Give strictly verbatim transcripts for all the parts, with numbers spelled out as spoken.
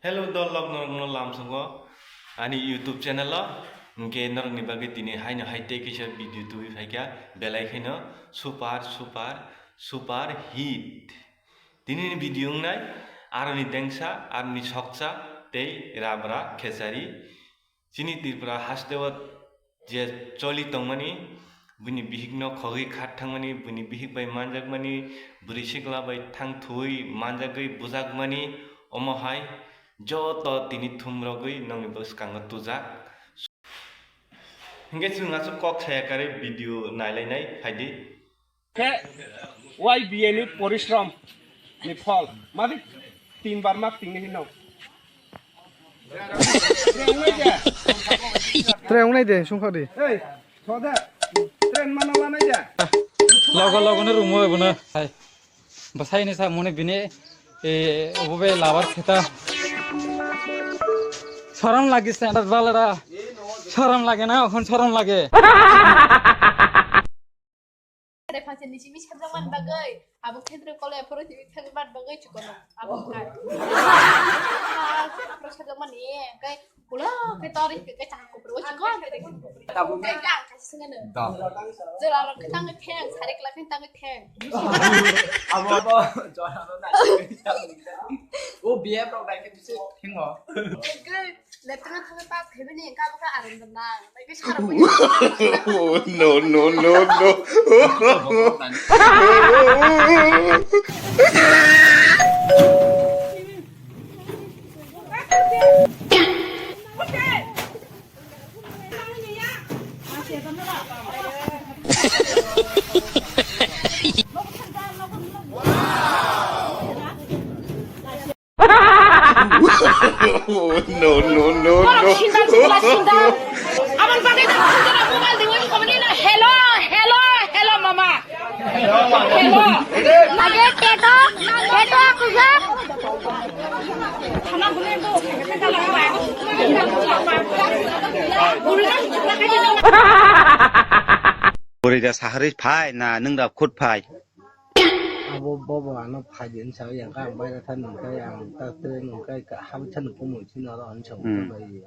Hello dol lok norokno lamsongo ani YouTube channel o, hwnkhe norokni bagwi tini haino hai tei kisa video tubui phaikha, belai khaino super super super hit. Tinini video wngnai aroni dengsa, aroni soksa tei rabra khechari. Chini Tripura hasteo je choli tongmani, buini bihikno khogwi khat thangmani, buini bihik bai manjakmani, bwrwi sikla bai thang thuwi manjagwi bujakmani, omo hai joto tini thumrogwi nongni bwskango tujak. Hingke chwng aswk kok saya karwi video nailainai phaidi. Khe Y B A ni porishrom ni phol. Madi tin bar mak tingni hino. Tre wngnai de, sungkha di. Ei, thoda. Train mana lanai de. Logo logo no rumo bono. Hai. Basai ni sa mone bini, eh, obo be labar kheta. Sorom lagi standard balada. Sorom lage na, okhon sorom lage. Are phangse nisi mi sabjak man bagwi, abo khendro kole phoro timi phel man bagwi chikono, abo khai. Phoro sabjak man ni, kai pula kai tori kai chang kupro chikon. Tabuk kai kai kai singana. Da. Jora rok kai tang theng, sare kla kai tang theng. Abo abo jora rok na. O B F rok dai kai bisi thengo. Kai Letra thangwi pass khaibani, kabo kha arang da nang. Bai khe sara bui. Oh, no, no, no, no. No, no, no, Borok no. Sindal, sindal, sindal. Aboni bagwi no sindal mobile di wai komni na. Hello, hello, hello, mama. Hello. Lage peto, peto aku ga. Bwrwi da sahari phai na nwng da khut phai. Abo bobo ano phaidi hinsa yang ka ang baira tha nung kai ang ta tre nung kai ka hab tha nung kumui chini oro hinsa Hmm. Bai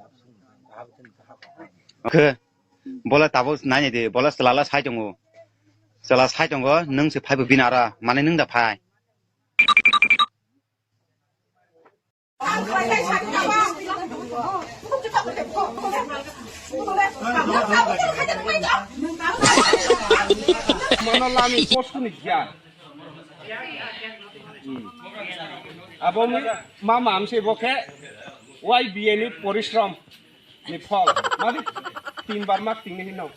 hab tha nung ka hab. Khe bola tabuk nai nai de, bola chalala sai tongo. Chala sai tongo, nwng se phaibo bini ara, mane nwng da phai. Mano lami post ni kya? Hmm. Abo mi mama amse bo khe Y B A ni porishrom ni phol. Madi tin bar mak tingni hino.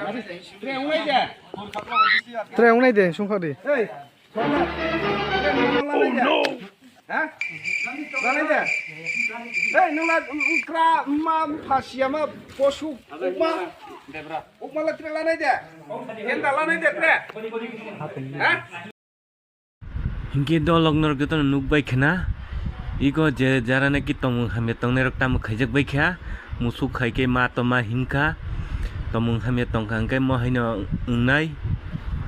Madi tre unai de. Tre unai de, sungkha di. Hey. Oh no! Ha? Lanai de. Hey, nung la, mm, kra, ma, phasia ma, posu, ukma. Ukma la tre lanai de. Genda lanai de tre. Ha? Hinkhe dolok norok jotono nukbai khna, iko je jara naki tongmung hamya tongnairok tamo khaijak bai kha, musuk khai khe ma toma hinkha, tongmung hamya tongkha hinkhe mo haino wngnai,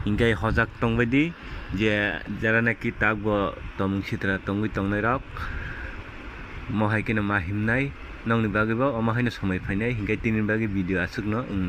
hinkhe hojak tongbaidi je jara naki takbo tongmung sitra tongwi tongnairok mo hai kheno ma himnai, nokni bagwibo omo haino somoi phainai, hinkhe tinini bagwi video aswkno wngnai.